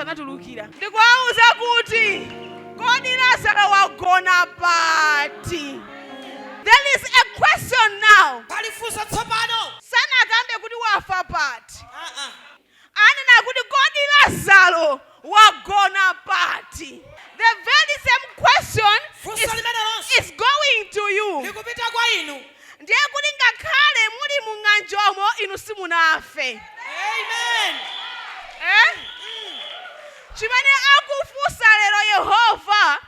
Anatulukira ndikuwauza kuti, "Kodi Lazaro wagona pati?" There is a question now. Pali funso tsopano. Sanakambe kuti wafa pati. Ah, ah. Anena kuti, "Kodi Lazaro wagona pati?" The very same question Funso limene lonse is going to you. Likupita kwa inu. Ndiye kuti ngakhale muli mu ng'anjomo, inu simunafe. Amen. Eh? Chimene akufunsa lero Yehova,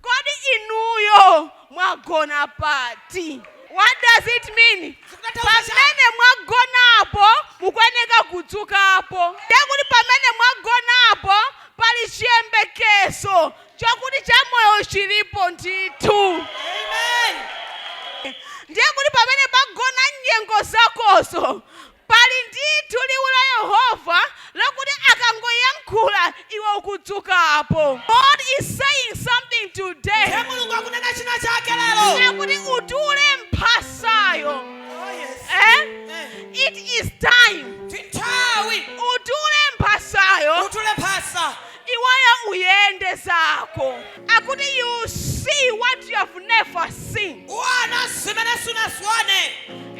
kodi inuyo mwagona pati? What does it mean? Zikutanthauza chani? Pamene mwagonapo mukuyeneka kudzukapo. Ndiye kuti pamene mwagonapo pali chiyembekezo chokuti chamoyo chilipo ndithu. Amen. Ndiye kuti pamene pagona nyengo zakozo pali ndithu liwu la Yehova lakuti akangoyankhula iwe ukudzukapo. God is saying something today. Ndiye Mulungu akunena china chake lero. Akuti utule mphasayo. Oh, yes. Eh? Eh. It is time. Ndi nthawi. Utule mphasayo. Utule mphasa. Iweyo uyende zako. Akuti you see what you have never seen. Uona zimene sunazione.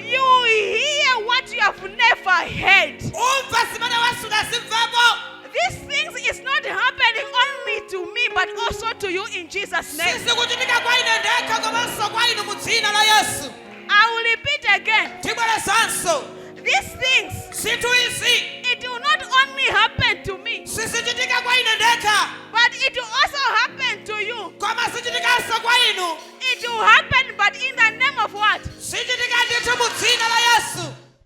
You hear what you have never heard. Umva zimene wesunazimvepo. These things is not happening only to me, but also to you in Jesus' name. Sizikuchitika kwa ine ndekha komanso kwa inu mu dzina la Yesu. I will repeat again. Tibwerezanso. These things Zinthu